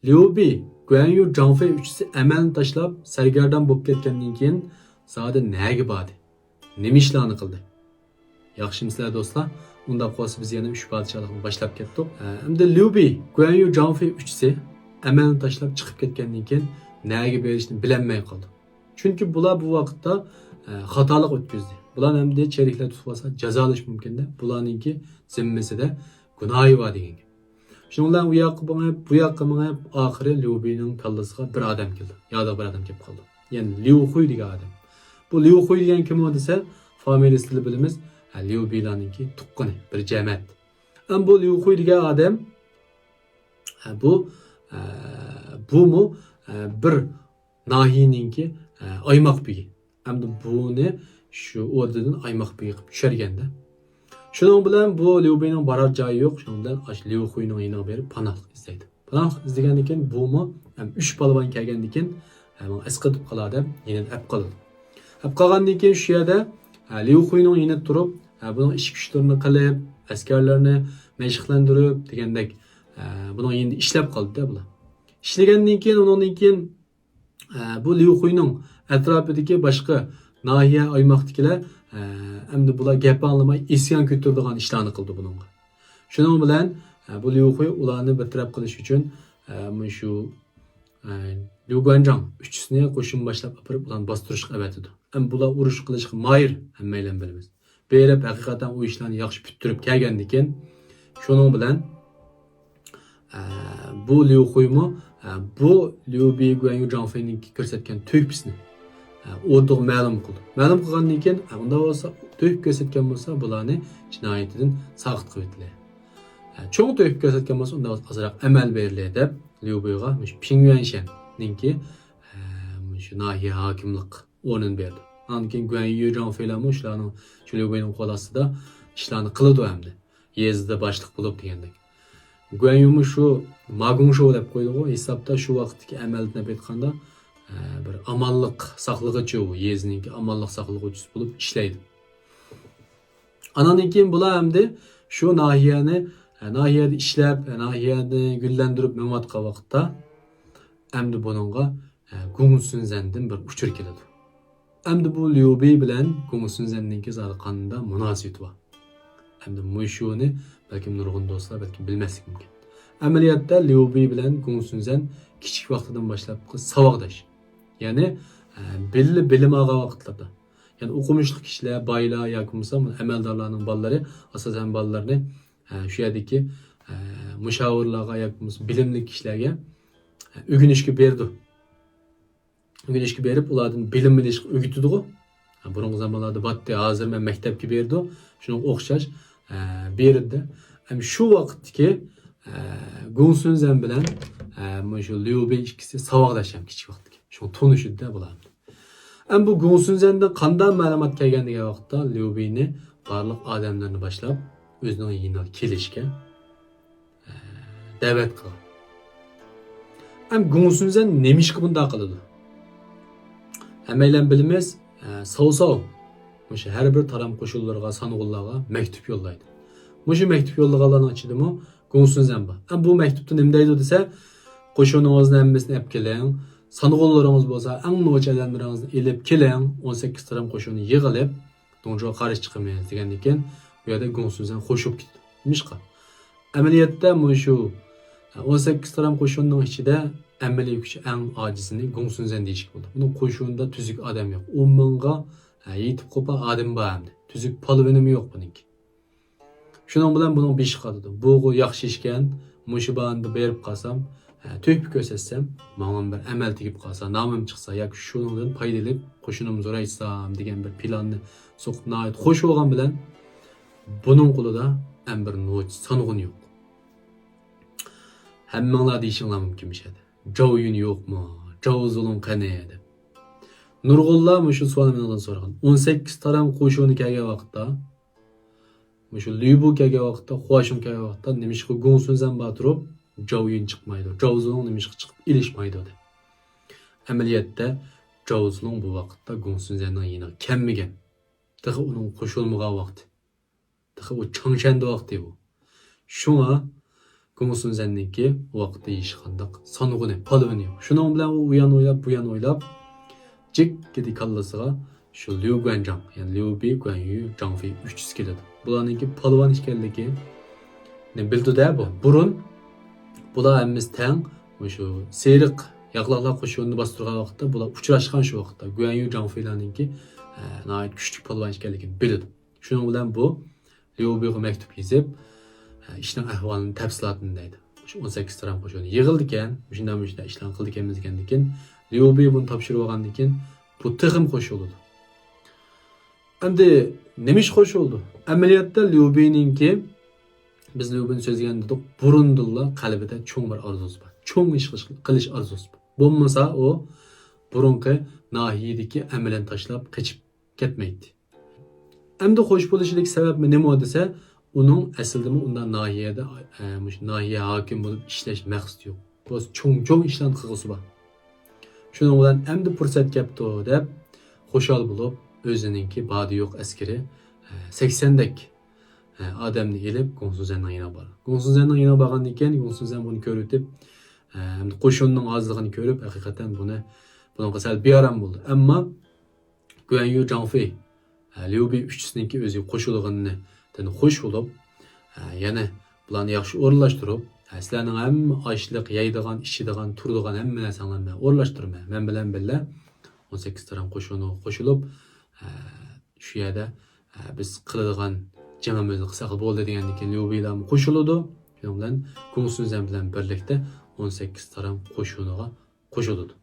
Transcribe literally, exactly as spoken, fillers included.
ليۇ بېي، گۇەنيۇ، جاڭ فېي ئۈچىسى ئەمەلنى تاشلاپ سەرگەردان بولۇپ كەتكەندىن كېيىن زادى نەگە باردى؟ نېمە ئىشلارنى قىلدى؟ ياخشىمۇسىلەر دوستلار؟ ئۇنداق بولسا بىز يەنە ئۈچ پادىشاھلىقنى باشلاپ كەتتۇق. ئە، ئەمدى ليۇ بېي، گۇەنيۇ، جاڭ فېي ئۈچىسى ئەمەلنى تاشلاپ چىقىپ كەتكەندىن كېيىن نەگە بېرىشنى بىلەلمەي قالدى. چۈنكى بۇلار بۇ ۋاقىتتا، ئە، خاتالىق ئۆتكۈزدى. بۇلارنى ئەمدى چېرىكلەر تۇتۇپ ئالسا جازالاش مۇمكىن دەپ، بۇلارنىڭكى زىممىسىدە گۇناھى بار دېگەن گەپ. شۇنىڭ بىلەن ئۇ ياققا مېڭىپ، بۇ ياققا مېڭىپ، ئاخىرى ليۇ بېينىڭ كاللىسىغا بىر ئادەم كەلدى. يادىغا بىر ئادەم كەپ قالدى. يەنى ليۇ خۇي دېگەن ئادەم. بۇ ليۇ خۇي دېگەن كىم ئۇ دېسە، فامىلىسىنى بىلىمىز. ھە، ليۇ بېيلارنىڭكى تۇغقىنى، بىر جەمەت. ئەم بۇ ليۇ خۇي دېگەن ئادەم، ھە، بۇ، ھە، بۇمۇ، ھە، بىر ناھىيەنىڭكى، ھە، ئايماق بېگى. ئەمدى بۇنى شۇ ئوردىدىن ئايماق بېگى قىلىپ چۈشۈرگەندە. شۇنىڭ بىلەن بۇ ليۇ بېينىڭ بارار جايى يوق. شۇنىڭ بىلەن ئاشۇ ليۇ خۇينىڭ يېنىغا بېرىپ پاناھلىق ئىزدەيدۇ. پاناھلىق ئىزدىگەندىن كېيىن بۇمۇ ھەم ئۈچ پالۋان كەلگەندىن كېيىن، ھە، ماڭا ئەسقاتىپ قالا دەپ يېنىدا ئەپ قالىدۇ. ئەپ قالغاندىن كېيىن شۇ يەردە، ھە، ليۇ خۇينىڭ يېنىدا تۇرۇپ، ھە، بۇنىڭ ئىش كۈچلىرىنى قىلىپ، ئەسكەرلەرنى مەشىقلەندۈرۈپ دېگەندەك، ھە، بۇنىڭ يېنىدا ئىشلەپ قالدى بۇلار. ئىشلىگەندىن كېيىن، ئۇنىڭدىن كېيىن ئە، بۇ ليۇ خۇينىڭ ئەتراپىدىكى باشقا ناھىيە، ئايماقتىكىلەر، ئە، ئەمدى بۇلار گەپ ئاڭلىماي ئىسيان كۆتۈرىدىغان ئىشلارنى قىلدى بۇنىڭغا. شۇنىڭ بىلەن، ئە، بۇ ليۇ خۇي ئۇلارنى بىر تەرەپ قىلىش ئۈچۈن، ئە، مۇشۇ، ئە، ليۇ گۇەنجاڭ ئۈچىسىنى قوشۇن باشلاپ ئاپىرىپ ئۇلارنى باستۇرۇشقا ئەۋەتىدۇ. ئەمما بۇلار ئۇرۇش قىلىشقا ماھىر، ھەممەيلەن بىلىمىز. بېرىپ، ھەقىقەتەن ئۇ ئىشلارنى ياخشى پۈتتۈرۈپ كەلگەندىكىن، شۇنىڭ بىلەن، ئە، بۇ ليۇ خۇيمۇ، ئە، بۇ ليۇ بېي گۇەنيۇ جاڭ فېينىڭكى كۆرسەتكەن تۆھپىسىنى، ئە، ئوردىغا مەلۇم قىلدى. مەلۇم قىلغاندىن كېيىن، ئە، ئۇنداق بولسا، تۆھپە كۆرسەتكەن بولسا، بۇلارنى جىنايىتىدىن ساقىت قىلىۋېتىلى. ئە، چوڭ تۆھپە كۆرسەتكەن بولسا، ئۇنداق بولسا ئازراق ئەمەل بېرىلى دەپ، ليۇ بېيغا مۇشۇ پىڭ يۈەنشەننىڭكى، ئە، مۇشۇ ناھىيە ھاكىملىق ئورنىنى بەردى. ئاندىن كېيىن گۇەنيۇ جاڭ فېيلارمۇ شۇلارنىڭ، شۇ ليۇ بېينىڭ قول ئاستىدا ئىشلارنى قىلىدۇ ئەمدى. يېزىدا باشلىق بولۇپ دېگەندەك. گۇەنيۇمۇ شۇ ماگۇڭشو دەپ قويدىغۇ، ھېسابتا شۇ ۋاقىتتىكى ئەمەلدىن ئېلىپ ئېيتقاندا، ئە، بىر ئامانلىق ساقلىغۇچى ئۇ، يېزىنىڭكى ئامانلىق ساقلىغۇچىسى بولۇپ ئىشلەيدۇ. ئاناندىن كېيىن بۇلار ئەمدى شۇ ناھىيەنى، ئە، ناھىيەدە ئىشلەپ، ئە، ناھىيەنى گۈللەندۈرۈپ مېڭىۋاتقان ۋاقىتتا، ئەمدى بۇنىڭغا، ئە، گۇڭ سۈنزەندىن بىر ئۇچۇر كېلىدۇ. ئەمدى بۇ ليۇ بېي بىلەن گۇڭ سۈنزەننىڭكى زادى قانداق مۇناسىۋىتى بار؟ ئەمدى مۇشۇنى بەلكىم نۇرغۇن دوستلار بەلكىم بىلمەسلىكى مۇمكىن. ئەمەلىيەتتە ليۇ بېي بىلەن گۇڭ سۈنزەن كىچىك ۋاقتىدىن باشلاپ ساۋاقداش. يەنى، ئە، بىللە بىلىم ئالغان ۋاقىتلىرىدا. يەنى ئوقۇمۇشلۇق كىشىلەر، بايلار ياكى بولمىسا ئەمەلدارلارنىڭ بالىلىرى، ئاساسەن بالىلىرىنى، ئە، شۇ يەردىكى، ئە، مۇشاۋىرلارغا ياكى بولمىسا بىلىملىك كىشىلەرگە، ئە، ئۆگىنىشكە بېرىدۇ. ئۆگىنىشكە بېرىپ، ئۇلاردىن بىلىم ئېلىشقا ئۆگىتىدىغۇ. بۇرۇنقى زامانلاردا باتتى، ھازىر مەن مەكتەپكە بېرىدۇ. شۇنىڭغا ئوخشاش، ئە، بېرىدۇ. ھەم شۇ ۋاقىتتىكى، ئە، گۇڭ سۈنزەن بىلەن، ئە، مۇشۇ ليۇ بېي ئىككىسى ساۋاقداش ھەم كىچىك ۋاقىتتىكى. شۇڭا تونۇشىدۇ بۇلار. ئەم بۇ گۇڭ سۈنزەندىن قانداق مەلۇمات كەلگەن دېگەن ۋاقىتتا، ليۇ بېينى بارلىق ئادەملىرىنى باشلاپ، ئۆزىنىڭ يېنىغا كېلىشكە، ئە، دەۋەت قىلغان. ئەم گۇڭ سۈنزەن نېمىشقا بۇنداق قىلىدۇ؟ ھەممەيلەن بىلىمىز، ئە، ساۋ ساۋ مۇشۇ ھەر بىر تارام قوشۇنلىرىغا، سانغۇنلارغا مەكتۇپ يوللايدۇ. مۇشۇ مەكتۇپ يوللىغانلارنىڭ ئىچىدىمۇ گۇڭ سۈنزەن بار. ئەم بۇ مەكتۇپتا نېمە دەيدۇ دېسە، قوشۇنىڭىزنى ھەممىسىنى ئەپ كېلىڭ، سانغۇنلىرىڭىز بولسا ئەڭ نوچى ئادەملىرىڭىزنى ئېلىپ كېلىڭ، ئون سەككىز تارام قوشۇننى يىغىلىپ، دۇڭجۇغا قارشى چىقىمىز دېگەندىن كېيىن، بۇ يەردە گۇڭ سۈنزەن خوش بولۇپ كېتىدۇ. نېمىشقا؟ ئەمەلىيەتتە مۇشۇ ئون سەككىز تارام قوشۇننىڭ ئىچىدە ئەمەلىي كۈچى ئەڭ ئاجىزىنى گۇڭ سۈنزەن دېيىشكە بولىدۇ. بۇنىڭ قوشۇنىدا تۈزۈك ئادەم يوق. ئون مىڭغا، ھە، يېتىپ قوپار ئادىمى بار ئەمدى. تۈزۈك پالۋىنىمۇ يوق بۇنىڭكى. شۇنىڭ بىلەن بۇنىڭ بېشى قاتىدۇ. بۇغۇ ياخشى ئىشكەن، مۇشۇ باھانىدا بېرىپ قالسام، ھە، تۆھپە كۆرسەتسەم، ماڭىمۇ بىر ئەمەل تېگىپ قالسا، نامىم چىقسا ياكى شۇنىڭدىن پايدا ئېلىپ، قوشۇنۇمنى زورايتسام دېگەن بىر پىلاننى سوقۇپ ناھايىتى خوش بولغان بىلەن، بۇنىڭ قولىدا ئەم بىر نوچى سانغۇن يوق. ھەممىڭلار دېيىشىڭلار مۇمكىن مۇشۇ يەردە. جاۋ يۈن يوقمۇ؟ جاۋ زۇلۇڭ قېنى؟ دەپ. نۇرغۇنلار مۇشۇ سوئالنى مېنىڭدىن سورىغان. ئون سەككىز تارام قوشۇنى كەلگەن ۋاقىتتا، مۇشۇ لۈبۇ كەلگەن ۋاقىتتا، خۇاشۇڭ كەلگەن ۋاقىتتا نېمىشقا گۇڭ سۈنزەن بار تۇرۇپ، جاۋ يۈن چىقمايدۇ، جاۋ زۇلۇڭ نېمىشقا چىقىپ ئېلىشمايدۇ دەپ. ئەمەلىيەتتە، جاۋ زۇلۇڭ بۇ ۋاقىتتا گۇڭ سۈنزەننىڭ يېنىغا كەلمىگەن. تېخى ئۇنىڭ قوشۇلمىغان ۋاقتى. تېخى ئۇ چاڭشەندە ۋاقتى بۇ. شۇڭا گۇڭسۇنزەننىڭكى ئۇ ۋاقىتتا ھېچقانداق سانغۇنى، پالۋىنى يوق. شۇنىڭ بىلەن ئۇ ئۇيان ئويلاپ، بۇيان ئويلاپ، جىككىدە كاللىسىغا شۇ ليۇ گۇەنجاڭ، يەنى ليۇ بى گۇەن يۈ جاڭ فېي ئۈچىسى كېلىدۇ. بۇلارنىڭكى پالۋان ئىكەنلىكىنى بىلدى-دە بۇ. بۇرۇن بۇلار ھەممىسى تەڭ مۇشۇ سېرىق ياقلاقلار قوشۇنىنى باستۇرغان ۋاقىتتا، بۇلار ئۇچراشقان شۇ ۋاقىتتا گۇەن يۈ جاڭ فېيلارنىڭكى، ئە، ناھايىتى كۈچلۈك پالۋان ئىكەنلىكىنى بىلىدۇ. شۇنىڭ بىلەن بۇ ليۇ بىغا مەكتۇپ يېزىپ، ئە، ئىشنىڭ ئەھۋالىنى، تەپسىلاتىنى دەيدۇ. شۇ ئون سەككىز تارام قوشۇنى يىغىلىدىكەن، مۇشۇنداق مۇشۇنداق ئىشلارنى قىلىدىكەنمىز دېگەندىكىن، ليۇ بى بۇنى تاپشۇرۇۋالغاندىكىن، بۇ تېخىمۇ خوش بولىدۇ. ئەمدى نېمە ئىش خوش بولدى؟ ئەمەلىيەتتە ليۇ بىنىڭكى، بىز ليۇ بىنى سۆزلىگەندە دېدۇق، بۇرۇندىنلا قەلبىدە چوڭ بىر ئارزۇسى بار. چوڭ ئىش قىلىش، قىلىش ئارزۇسى بار. بولمىسا ئۇ بۇرۇنقى ناھىيەدىكى ئەمىلىنى تاشلاپ قېچىپ كەتمەيتتى. ئەمدى خوش بولۇشىدىكى سەۋەبمۇ نېمە دېسە، ئۇنىڭ ئەسلىدىمۇ ئۇنداق ناھىيەدە، ئە، مۇشۇ ناھىيە ھاكىم بولۇپ ئىشلەش مەقسىتى يوق. بولسا چوڭ-چوڭ ئىشلارنى قىلغۇسى بار. شۇنىڭ بىلەن ئەمدى پۇرسەت كەپتۇ دەپ خۇشال بولۇپ، ئۆزىنىڭكى بارى يوق ئەسكىرى، ئە، سەكسەندەك، ئە، ئادەمنى ئېلىپ گۇڭسۇنزەننىڭ يېنىغا بارىدۇ. گۇڭسۇنزەننىڭ يېنىغا بارغاندىن كېيىن گۇڭسۇنزەن بۇنى كۆرۈۋېتىپ، ئە، ئەمدى قوشۇننىڭ ئازلىقىنى كۆرۈپ، ھەقىقەتەن بۇنى، بۇنىڭغا سەل بىئارام بولدى. ئەمما گۇەن يۈ جاڭ فېي، ھە، ليۇ بى ئۈچىسىنىڭكى ئۆزىگە قوشۇلغىنىدىن خوش بولۇپ، ھە، يەنە بۇلارنى ياخشى ئورۇنلاشتۇرۇپ، ھە، سىلەرنىڭ ھەممە ئاشلىق، يەيدىغان، ئىچىدىغان، تۇرىدىغان ھەممە نەرسەڭلارنى مەن ئورۇنلاشتۇرىمەن. مەن بىلەن بىللە ئون سەككىز تارام قوشۇنىغا قوشۇلۇپ، ھە، شۇ يەردە، ھە، بىز قىلىدىغان جېڭىمىزنى قىلساق بولدى دېگەندىن كېيىن ليۇ بىلەنمۇ قوشۇلىدۇ. شۇنىڭ بىلەن گۇڭسۇنزەن بىلەن بىرلىكتە ئون سەككىز تارام قوشۇنىغا قوشۇلىدۇ.